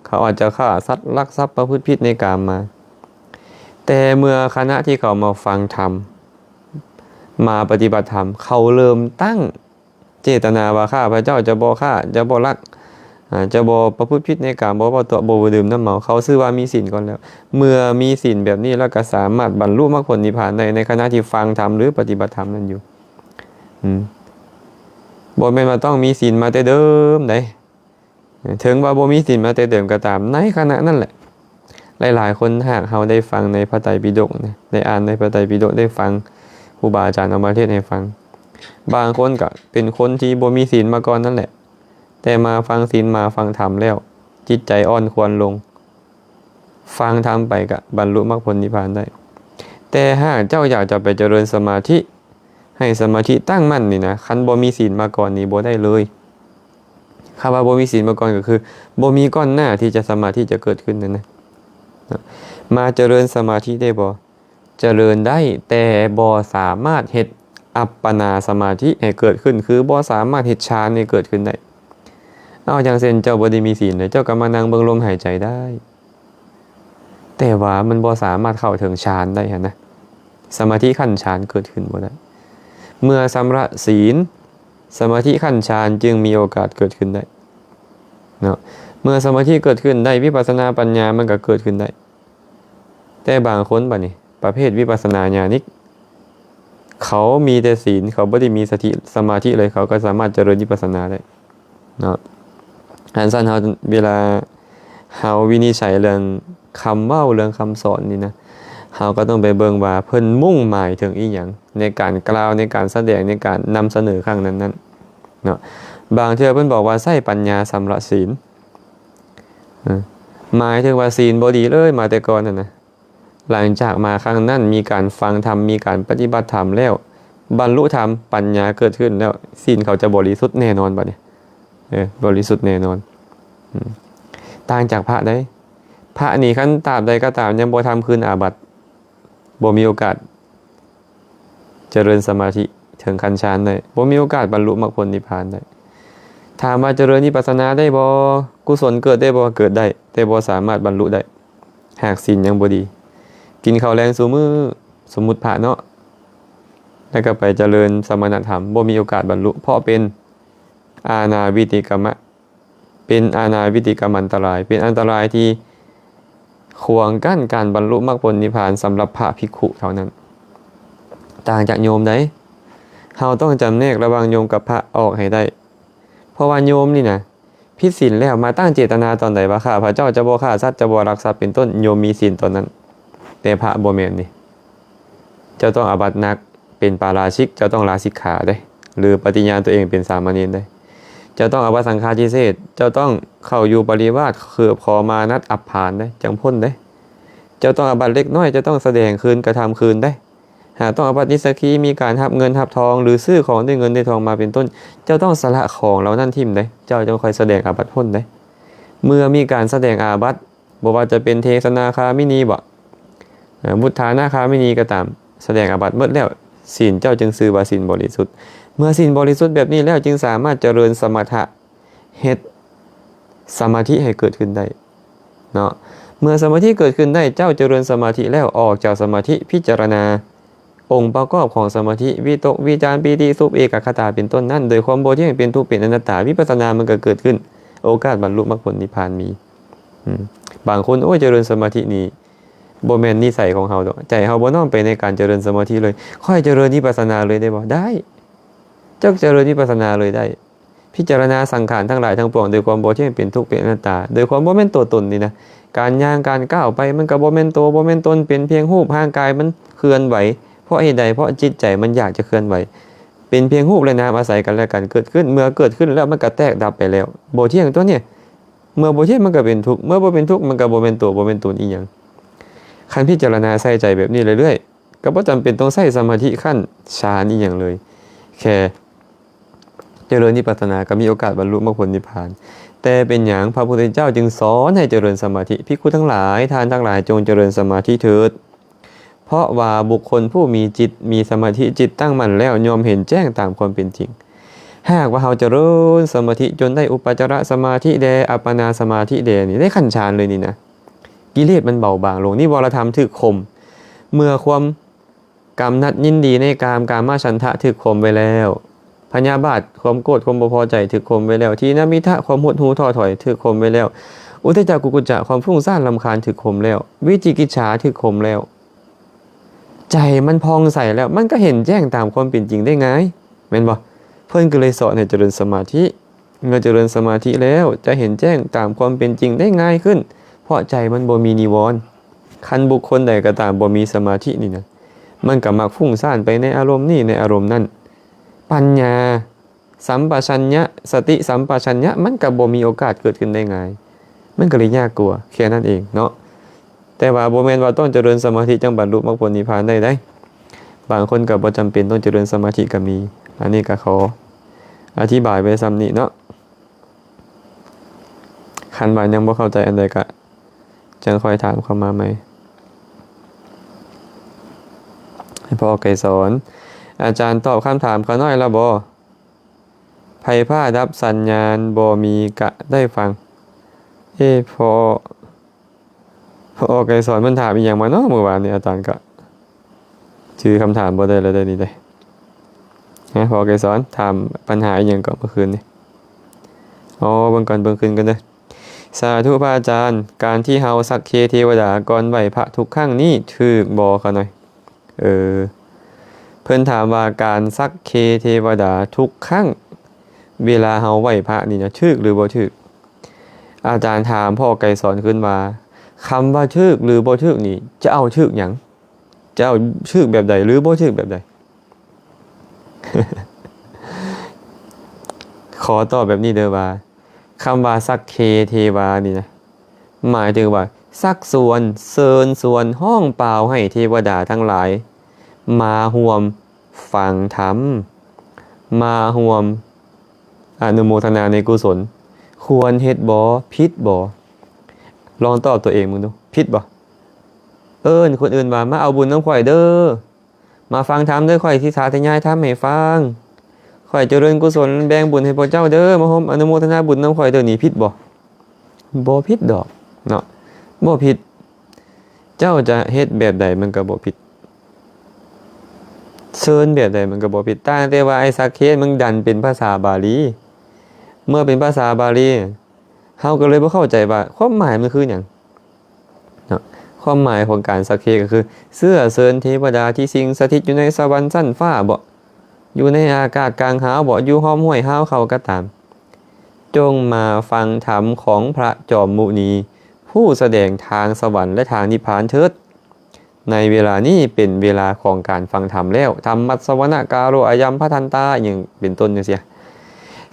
ເຂົາອາດຈະຂ້າສັດ, ລັກຊັບ, ປະພຶດຜິດໃນກາມມາ. ແຕ່ເມື່ອຂະນະທີ່ເຂົາມາຟັງທຳ, ມາປະຕິບັດທຳ, ເຂົາເລີ່ມຕັ້ງເຈດຕະນາວ່າ ຂ້າພະເຈົ້າຈະບໍ່ຂ້າ, ຈະບໍ່ລັກ, ອາ, ຈະບໍ່ປະພຶດຜິດໃນກາມ, ບໍ່ເວົ້າຕົວະ, ບໍ່ດື່ມນ້ຳເມົາ, ເຂົາຊື່ວ່າມີສິນກ່ອນແລ້ວ. ເມື່ອມີສິນແບບນີ້ແລ້ວ ກໍສາມາດບັນລຸມັກຜົນນິບພານໄດ້ ໃນຂະນະທີ່ຟັງທຳ ຫຼື ປະຕິບັດທຳນັ້ນຢູ່. ອືມ ບໍ່ແມ່ນວ່າຕ້ອງມີສິນມາແຕ່ເດີມໃດ. ເຖິງວ່າບໍ່ມີສິນມາແຕ່ເດີມກໍຕາມ, ໃນຂະນະນັ້ນແຫຼະ ຫຼາຍໆຄົນ ຫາກເຮົາໄດ້ຟັງໃນພະໄຕປິດົກນະ, ໄດ້ອ່ານໃນພະໄຕປິດົກ, ໄດ້ຟັງຄູບາອາຈານເອົາມາເທດໃຫ້ຟັງ, ບາງຄົນກໍເປັນຄົນທີ່ບໍ່ມີສິນມາກ່ອນນັ້ນແຫຼະ, ແຕ່ມາຟັງສິນ, ມາຟັງທຳແລ້ວ, ຈິດໃຈອ່ອນຄວນລົງ, ຟັງທຳໄປກໍບັນລຸມັກຜົນນິບພານໄດ້. ແຕ່ຫາກເຈົ້າຢາກຈະໄປຈະເລີນສະມາທິ, ໃຫ້ສະມາທິຕັ້ງໝັ້ນນີ້ນະ, ຄັນບໍ່ມີສິນມາກ່ອນນີ້ບໍ່ໄດ້ເລີຍ. ຄຳວ່າບໍ່ມີສິນມາກ່ອນກໍຄື ບໍ່ມີກ່ອນໜ້າທີ່ຈະສະມາທິຈະເກີດຂຶ້ນນັ້ນນະ. ມາຈະເລີນສະມາທິໄດ້ບໍ່? ຈະເລີນໄດ້, ແຕ່ບໍ່ສາມາດເຮັດອັບປະນາສະມາທິໃຫ້ເກີດຂຶ້ນ, ຄືບໍ່ສາມາດເຮັດฌານໃຫ້ເກີດຂຶ້ນໄດ້. ເອົາ, ຢ່າງເຊັ່ນ ເຈົ້າບໍ່ໄດ້ມີສິນເລີຍ, ເຈົ້າກໍມານັ່ງເບິ່ງລົມຫາຍໃຈໄດ້. ແຕ່ວ່າມັນບໍ່ສາມາດເຂົ້າເຖິງฌານໄດ້ຫັ້ນນະ, ສະມາທິຂັ້ນฌານເກີດຂຶ້ນບໍ່ໄດ້. ເມື່ອຊຳລະສິນ, ສະມາທິຂັ້ນฌານຈຶ່ງມີໂອກາດເກີດຂຶ້ນໄດ້ເນາະ. ເມື່ອສະມາທິເກີດຂຶ້ນໄດ້, ວິປັດສະນາປັນຍາມັນກໍເກີດຂຶ້ນໄດ້. ແຕ່ບາງຄົນບັດນີ້ ປະເພດວິປັດສະນາຍານິກ, ເຂົາມີແຕ່ສິນ, ເຂົາບໍ່ໄດ້ມີສະທິ ສະມາທິເລີຍ, ເຂົາກໍສາມາດຈະເລີນວິປັດສະນາໄດ້ເນາະ. ອັນຊັ້ນເຮົາ ເວລາເຮົາວິນິດໄສເລື່ອງຄຳເວົ້າ, ເລື່ອງຄຳສອນນີ້ນະ, ເຮົາກໍຕ້ອງໄປເບິ່ງວ່າເພິ່ນມຸ່ງໝາຍເຖິງອີ່ຫຍັງ ໃນການກ່າວ, ໃນການສະແດງ, ໃນການນຳສະເໜີຄັ້ງນັ້ນໆເນາະ. ບາງເທື່ອເພິ່ນບອກວ່າໃຊ້ປັນຍາຊຳລະສິນ, ເອີ ໝາຍເຖິງວ່າສິນບໍ່ດີເລີຍມາແຕ່ກ່ອນຫັ້ນນະ. ຫຼັງຈາກມາຄັ້ງນັ້ນ ມີການຟັງທຳ, ມີການປະຕິບັດທຳແລ້ວ, ບັນລຸທຳ, ປັນຍາເກີດຂຶ້ນແລ້ວ, ສິນເຂົາຈະບໍລິສຸດແນ່ນອນບັດນີ້. ເອີ ບໍລິສຸດແນ່ນອນ. ອືມ ຕ່າງຈາກພະໃດ໋. ພະນີ້ ຄັນຕາບໃດກໍຕາມຍັງບໍ່ທຳຄືນອາບັດ, ບໍ່ມີໂອກາດ ຈະເລີນສະມາທິເຖິງຂັ້ນฌານໄດ້, ບໍ່ມີໂອກາດບັນລຸມັກຜົນນິບພານໄດ້. ຖາມວ່າຈະເລີນວິປັດສະນາໄດ້ບໍ່? ກຸສົນເກີດໄດ້ບໍ່? ເກີດໄດ້, ແຕ່ບໍ່ສາມາດບັນລຸໄດ້ ຫາກສິນຍັງບໍ່ດີ. ກິນເຂົ້າແລງຊຸມື້, ສົມມຸດພະເນາະ, ແລ້ວກໍໄປຈະເລີນສະມະນະທຳ, ບໍ່ມີໂອກາດບັນລຸ, ເພາະເປັນອານາວິຕິກຳມະ. ເປັນອານາວິຕິກຳອັນຕະລາຍ, ເປັນອັນຕະລາຍທີ່ຂວາງກັ້ນການບັນລຸມັກຜົນນິບພານສຳລັບພະພິກຂຸເທົ່ານັ້ນ. ຕ່າງຈາກໂຍມໃດ໋. ເຮົາຕ້ອງຈຳແນກລະຫວ່າງໂຍມກັບພະອອກໃຫ້ໄດ້, ເພາະວ່າໂຍມນີ້ນະ ຜິດສິນແລ້ວ ມາຕັ້ງເຈດຕະນາຕອນໃດວ່າ ຂ້າພະເຈົ້າຈະບໍ່ຂ້າສັດ, ຈະບໍ່ລັກຊັບ ເປັນຕົ້ນ, ໂຍມມີສິນຕອນນັ້ນ. ແຕ່ພະບໍ່ແມ່ນນີ້, ເຈົ້າຕ້ອງອາບັດໜັກ ເປັນປາລາຊິກ, ເຈົ້າຕ້ອງລາສິກຂາເດ້, ຫຼື ປະຕິຍານຕົວເອງເປັນສາມະເນນເດ້. ເຈົ້າຕ້ອງອາບັດສັງຄາທິເສດ, ເຈົ້າຕ້ອງເຂົ້າຢູ່ປະລິວາດ, ເຄີບຂໍມານັດອັບພານເດ້, ຈັ່ງພົ້ນເດ້. ເຈົ້າຕ້ອງອາບັດເລັກນ້ອຍ, ເຈົ້າຕ້ອງສະແດງຄືນ, ກະທຳຄືນເດ້. ຫາກຕ້ອງອາບັດນິດສະກີ, ມີການຮັບເງິນຮັບທອງ ຫຼື ຊື້ຂອງດ້ວຍເງິນດ້ວຍທອງມາເປັນຕົ້ນ, ເຈົ້າຕ້ອງສະຫຼະຂອງເຫຼົ່ານັ້ນຖິ້ມເດ້, ເຈົ້າຈຶ່ງຄ່ອຍສະແດງອາບັດພົ້ນເດ້. ເມື່ອມີການສະແດງອາບັດ, ບໍ່ວ່າຈະເປັນເທສະນາຄາມິນີບໍ, ເອີ ບຸດທານາຄາມິນີກໍຕາມ, ສະແດງອາບັດໝົດແລ້ວ, ສິນເຈົ້າຈຶ່ງຊື່ວ່າສິນບໍລິສຸດ. ເມື່ອສິນບໍລິສຸດແບບນີ້ແລ້ວ, ຈຶ່ງສາມາດຈະເລີນສະມະຖະ, ເຮັດສະມາທິໃຫ້ເກີດຂຶ້ນໄດ້ເນາະ. ເມື່ອສະມາທິເກີດຂຶ້ນໄດ້, ເຈົ້າຈະເລີນສະມາທິແລ້ວ, ອອກຈາກສະມາທິ, ພິຈາລະນາ ອົງປະກອບຂອງສະມາທິ, ວິຕົກ, ວິຈານ, ປີຕິ, ສຸກ, ເອກະຄະຕາ ເປັນຕົ້ນນັ້ນ, ໂດຍຄວາມບໍ່ທ່ຽງ, ເປັນທຸກ, ເປັນອະນັດຕາ, ວິປັດສະນາມັນກໍເກີດຂຶ້ນ, ໂອກາດບັນລຸມັກຜົນນິບພານມີ. ອືມ ບາງຄົນ, ໂອ້ຍ, ຈະເລີນສະມາທິນີ້ບໍ່ແມ່ນນິໄສຂອງເຮົາດອກ, ໃຈເຮົາບໍ່ນ້ອມໄປໃນການຈະເລີນສະມາທິເລີຍ, ຂ້ອຍຈະເລີນວິປັດສະນາເລີຍໄດ້ບໍ່? ໄດ້, ເຈົ້າຈະເລີນວິປັດສະນາເລີຍໄດ້. ພິຈາລະນາສັງຂານທັງຫຼາຍທັງປວງ ໂດຍຄວາມບໍ່ທ່ຽງ, ເປັນທຸກ, ເປັນອະນັດຕາ, ໂດຍຄວາມບໍ່ແມ່ນຕົວຕົນນີ້ນະ. ການຍ່າງ, ການກ້າວໄປ, ມັນກໍບໍ່ແມ່ນໂຕ, ບໍ່ແມ່ນຕົນ, ເປັນພຽງຮູບ, ຮ່າງກາຍມັນເຄື່ອນໄຫວ. ເພາະເຫດໃດ? ເພາະຈິດໃຈມັນຢາກຈະເຄື່ອນໄຫວ. ເປັນພຽງຮູບ ແລະ ນາມອາໄສກັນ ແລະ ກັນເກີດຂຶ້ນ, ເມື່ອເກີດຂຶ້ນແລ້ວ ມັນກໍແຕກດັບໄປແລ້ວ, ບໍ່ທ່ຽງຕົວະນີ້. ເມື່ອບໍ່ທ່ຽງ ມັນກໍເປັນທຸກ, ເມື່ອບໍ່ເປັນທຸກ ມັນກໍບໍ່ແມ່ນໂຕ, ບໍ່ແມ່ນຕົນອີ່ຫຍັງ. ຄັນພິຈາລະນາໃສ່ໃຈແບບນີ້ເລື້ອຍໆ, ກໍບໍ່ຈຳເປັນຕ້ອງໃຊ້ສະມາທິຂັ້ນຊານອີ່ຫຍັງເລີຍ. ແຄ່ຈະເລີນວິປັດສະນາກໍມີໂອກາດບັນລຸມັກຜົນນິບພານ. ແຕ່ເປັນຫຍັງພະພຸດທະເຈົ້າຈຶ່ງສອນໃຫ້ຈະເລີນສະມາທິ? ພິກຂຸທັງຫຼາຍ, ທ່ານທັງຫຼາຍຈົ່ງຈະເລີນສະມາທິເຖີດ. ເພາະວ່າບຸກຄົນຜູ້ມີຈິດ, ມີສະມາທິຈິດຕັ້ງໝັ້ນແລ້ວ ຍ່ອມເຫັນແຈ້ງຕາມຄວາມເປັນຈິງ. ຫາກວ່າເຮົາຈະເລີນສະມາທິຈົນໄດ້ອຸປະຈາລະສະມາທິແດ່, ອັບປະນາສະມາທິແດ່ນີ້, ໄດ້ຂັ້ນฌານເລີຍນີ້ນະ, ກິເລດມັນເບົາບາງລົງ, ນິວອນທຳຖືກຂົ່ມ, ເມື່ອຄວາມກຳໜັດຍິນດີໃນກາມ, ກາມະສັນທະຖືກຂົ່ມໄວ້ແລ້ວ, ພະຍາບາດ, ຄວາມໂກດ, ຄວາມບໍ່ພໍໃຈຖືກຂົ່ມໄວ້ແລ້ວ, ທີນະມິທະ, ຄວາມຫົດຫູ້ທໍ້ຖອຍຖືກຂົ່ມໄວ້ແລ້ວ, ອຸເທຈະ, ກຸກຸຈະ, ຄວາມຟຸ້ງສ້ານລຳຄານຖືກຂົ່ມແລ້ວ, ວິຈິກິດສາຖືກຂົ່ມແລ້ວ. ໃຈມັນຜ່ອງໃສແລ້ວ ມັນກໍເຫັນແຈ້ງຕາມຄວາມເປັນຈິງໄດ້ງ່າຍ ແມ່ນບໍ່? ເພິ່ນກໍເລີຍສອນໃຫ້ຈະເລີນສະມາທິ. ເມື່ອຈະເລີນສະມາທິແລ້ວ ຈະເຫັນແຈ້ງຕາມຄວາມເປັນຈິງໄດ້ງ່າຍຂຶ້ນ ເພາະໃຈມັນບໍ່ມີນິວອນ. ຄັນບຸກຄົນໃດກໍຕາມບໍ່ມີສະມາທິນີ້ນະ ມັນກໍມັກຟຸ້ງສ້ານໄປໃນອາລົມນີ້ ໃນອາລົມນັ້ນ. ປັນຍາ ສຳປະຊັນຍະ, ສະຕິສຳປະຊັນຍະ ມັນກໍບໍ່ມີໂອກາດເກີດຂຶ້ນໄດ້ງ່າຍ, ມັນກໍເລີຍຍາກກວ່າ ແຄ່ນັ້ນເອງເນາະ. ແຕ່ວ່າບໍ່ແມ່ນວ່າຕ້ອງຈະເລີນສະມາທິຈັ່ງບັນລຸມັກຜົນນິບພານໄດ້ໃດ໋, ບາງຄົນກໍບໍ່ຈຳເປັນຕ້ອງຈະເລີນສະມາທິກໍມີ. ອັນນີ້ກໍຂໍອະທິບາຍໄວ້ສ່ຳນີ້ເນາະ. ຄັນວ່າຍັງບໍ່ເຂົ້າໃຈອັນໃດກໍຈັ່ງຄ່ອຍຖາມເຂົ້າມາໃໝ່ ໃຫ້ພໍ່ໄກສອນ. ອາຈານຕອບຄຳຖາມຂ້ານ້ອຍແລ້ວບໍ່? ໄຟຟ້າດັບສັນຍານບໍ່ມີກະໄດ້ຟັງ. ເອ ພໍ່ ພໍ່ໄກສອນເພິ່ນຖາມອີ່ຫຍັງມາເນາະມື້ວານນີ້? ອາຈານກະຈື່ຄຳຖາມບໍ່ໄດ້ແລ້ວເດ້ນີ້ເດ້. ຮະ ພໍ່ໄກສອນຖາມບັນຫາອີ່ຫຍັງເກາະເມື່ອຄືນນີ້? ອໍ ເບິ່ງກ່ອນ ເບິ່ງຄືນກ່ອນເດີ. ສາທຸພະອາຈານ, ການທີ່ເຮົາສັກເຄເທວະດາກ່ອນໄຫວ້ພະທຸກຄັ້ງນີ້ຖືກບໍ່ຂະນ້ອຍ? ເອີ ເພິ່ນຖາມວ່າການສັກເຄເທວະດາທຸກຄັ້ງເວລາເຮົາໄຫວ້ພະນີ້ນະ ຖືກຫຼືບໍ່ຖືກ? ອາຈານຖາມພໍ່ໄກສອນຄືນວ່າ ຄຳວ່າຖືກຫຼືບໍ່ຖືກນີ້ ຈະເອົາຖືກຫຍັງ? ຈະເອົາຖືກແບບໃດ ຫຼືບໍ່ຖືກແບບໃດ? ຂໍຕອບແບບນີ້ເດີວ່າ ຄຳວ່າສັກເຄເທວານີ້ນະ ໝາຍເຖິງວ່າຊັກຊວນ, ເຊີນຊວນ, ຮ້ອງປ່າວໃຫ້ເທວະດາທັງຫຼາຍມາຮ່ວມຟັງທຳ, ມາຮ່ວມອະນຸໂມທະນາໃນກຸສົນ. ຄວນເຮັດບໍ່? ຜິດບໍ່? ລອງຕອບຕົວເອງເບິ່ງດູ, ຜິດບໍ່? ເອີ້ນຄົນອື່ນວ່າ ມາເອົາບຸນນຳຂ້ອຍເດີ. ມາຟັງທຳເດີ, ຂ້ອຍຊິສາທະຍາຍທຳໃຫ້ຟັງ. ຂ້ອຍຈະເລີນກຸສົນແບ່ງບຸນໃຫ້ພວກເຈົ້າເດີ, ມາຮ່ວມອະນຸໂມທະນາບຸນນຳຂ້ອຍເດີ. ນີ້ຜິດບໍ່? ບໍ່ຜິດດອກເນາະ, ບໍ່ຜິດ. ເຈົ້າຈະເຮັດແບບໃດມັນກໍບໍ່ຜິດ, ເຊີນແບບໃດມັນກໍບໍ່ຜິດ, ຕ່າງແຕ່ວ່າໄອ້ສັກເຄມັນດັນເປັນພາສາບາລີ. ເມື່ອເປັນພາສາບາລີ ເຮົາກໍເລີຍບໍ່ເຂົ້າໃຈວ່າຄວາມໝາຍມັນຄືຫຍັງເນາະ. ຄວາມໝາຍຂອງການສັກເຄກໍຄື ເຊື້ອເຊີນເທວະດາທີ່ສິ່ງສະຖິດຢູ່ໃນສະຫວັນຊັ້ນຟ້າເບາະ, ຢູ່ໃນອາກາດກາງຫາວເບາະ, ຢູ່ອ້ອມຫ້ວຍຮາວເຂົາກໍຕາມ, ຈົ່ງມາຟັງທຳຂອງພະຈອມມຸນີ ຜູ້ສະແດງທາງສະຫວັນ ແລະ ທາງນິບພານເຖີດ. ໃນເວລານີ້ເປັນເວລາຂອງການຟັງທຳແລ້ວ. ທຳມັດສະວະນະກາໂລອາຍັມພະທັນຕາ ອີ່ຫຍັງເປັນຕົ້ນຈັ່ງຊີ້.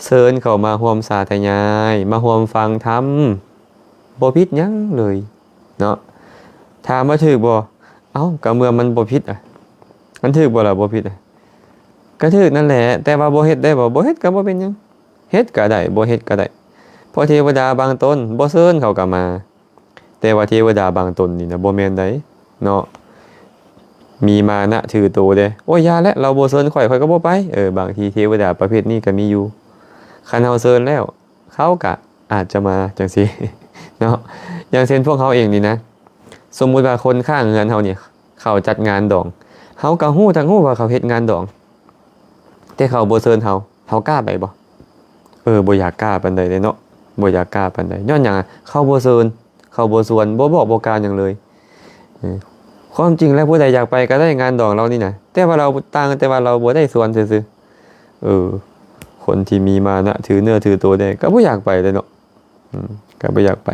ເຊີນເຂົ້າມາຮ່ວມສາທະຍາຍ, ມາຮ່ວມຟັງທຳ, ບໍ່ຜິດຫຍັງເລີຍເນາະ. ຖາມວ່າຖືກບໍ່? ເອົ້າ, ກໍເມື່ອມັນບໍ່ຜິດອະ, ມັນຖືກບໍ່ລະບໍ່ຜິດອະ? ກໍຖືກນັ້ນແຫຼະ, ແຕ່ວ່າບໍ່ເຮັດໄດ້ບໍ່? ບໍ່ເຮັດກໍບໍ່ເປັນຫຍັງ, ເຮັດກໍໄດ້, ບໍ່ເຮັດກໍໄດ້. ເພາະເທວະດາບາງຕົນບໍ່ເຊີນເຂົາກໍມາ. ແຕ່ວ່າເທວະດາບາງຕົນນີ້ນະ ບໍ່ແມ່ນໃດເນາະ, ມີມານະຖືໂຕເດ້. ໂອ້ຍ ຢ່າແຫຼະ, ລາວບໍ່ເຊີນຂ້ອຍ ຂ້ອຍກໍບໍ່ໄປ. ເອີ ບາງທີເທວະດາປະເພດນີ້ກໍມີຢູ່, ຄັນເຮົາເຊີນແລ້ວ ເຂົາກໍອາດຈະມາຈັ່ງຊີ້ເນາະ. ຢ່າງເຊັ່ນພວກເຮົາເອງນີ້ນະ, ສົມມຸດວ່າຄົນຂ້າງເຮືອນເຮົານີ້ ເຂົາຈັດງານດອງ, ເຮົາກໍຮູ້ທັງຮູ້ວ່າເຂົາເຮັດງານດອງ, ແຕ່ເຂົາບໍ່ເຊີນເຮົາ, ເຮົາກ້າໄປບໍ່? ເອີ ບໍ່ຢາກກ້າປານໃດເດ້ເນາະ, ບໍ່ຢາກກ້າປານໃດ. ຍ້ອນຫຍັງ? ເຂົາບໍ່ເຊີນ, ເຂົາບໍ່ຊວນ, ບໍ່ບອກບໍ່ກ່າວຫຍັງເລີຍ. ເອີ ຄວາມຈິງແລ້ວຜູ້ໃດຢາກໄປກໍໄດ້ງານດອງລາວນີ້ນະ, ແຕ່ວ່າລາວຕ່າງ, ແຕ່ວ່າລາວບໍ່ໄດ້ຊວນຊື່ໆ. ເອີ ຄົນທີ່ມີມານະຖືເນື້ອຖືໂຕແດ່ກໍບໍ່ຢາກໄປເດ້ເນາະ. ອືມ ກໍບໍ່ຢາກໄປ.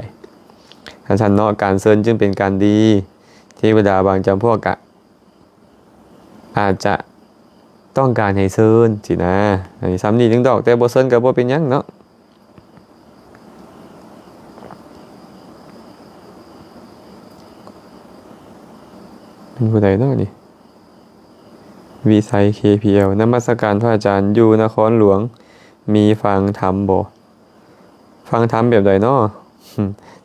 ຄັນຊັ້ນເນາະ, ການເຊີນຈຶ່ງເປັນການດີ. ເທວະດາບາງຈຳພວກກະອາດຈະຕ້ອງການໃຫ້ເຊີນຊີ້ນະ. ອັນນີ້ສ່ຳນີ້ໜຶ່ງດອກ, ແຕ່ບໍ່ເຊີນກໍບໍ່ເປັນຫຍັງເນາະ. ເປັນຜູ້ໃດເນາະນີ້? ວິໄສ ເຄພີແອລ ນະມັດສະການພະອາຈານ ຢູ່ນະຄອນຫຼວງມີຟັງທຳບໍ່? ຟັງທຳແບບໃດເນາະ?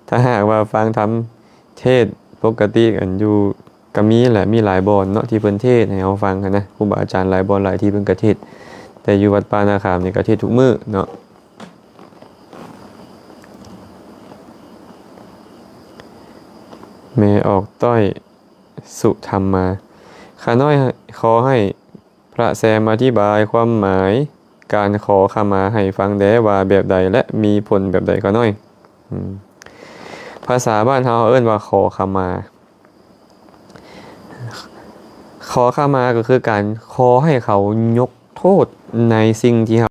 ຖ້າຫາກວ່າຟັງທຳເທດປົກກະຕິ ອັນຢູ່ ກະມີແຫຼະ ມີຫຼາຍບ່ອນເນາະ ທີ່ເພິ່ນເທດໃຫ້ເຮົາຟັງຫັ້ນນະ ຄູບາອາຈານຫຼາຍບ່ອນຫຼາຍທີ່ເພິ່ນກະເທດ ແຕ່ຢູ່ວັດປ່ານາຂາມນີ້ກະເທດທຸກມື້ເນາະ. ແມ່ອອກຕ້ອຍ ສຸທຳມາ ຂ້ານ້ອຍ ຂໍໃຫ້ພະແຊມອະທິບາຍຄວາມໝາຍການຂໍຂະມາໃຫ້ຟັງແດ່ ວ່າແບບໃດ ແລະ ມີຜົນແບບໃດ ຂ້ານ້ອຍ? ອືມ ພາສາບ້ານເຮົາເອີ້ນວ່າຂໍຂະມາ. ຂໍຂະມາກໍຄືການຂໍໃຫ້ເຂົາຍົກໂທດໃນສິ່ງທີ່ເຮົາ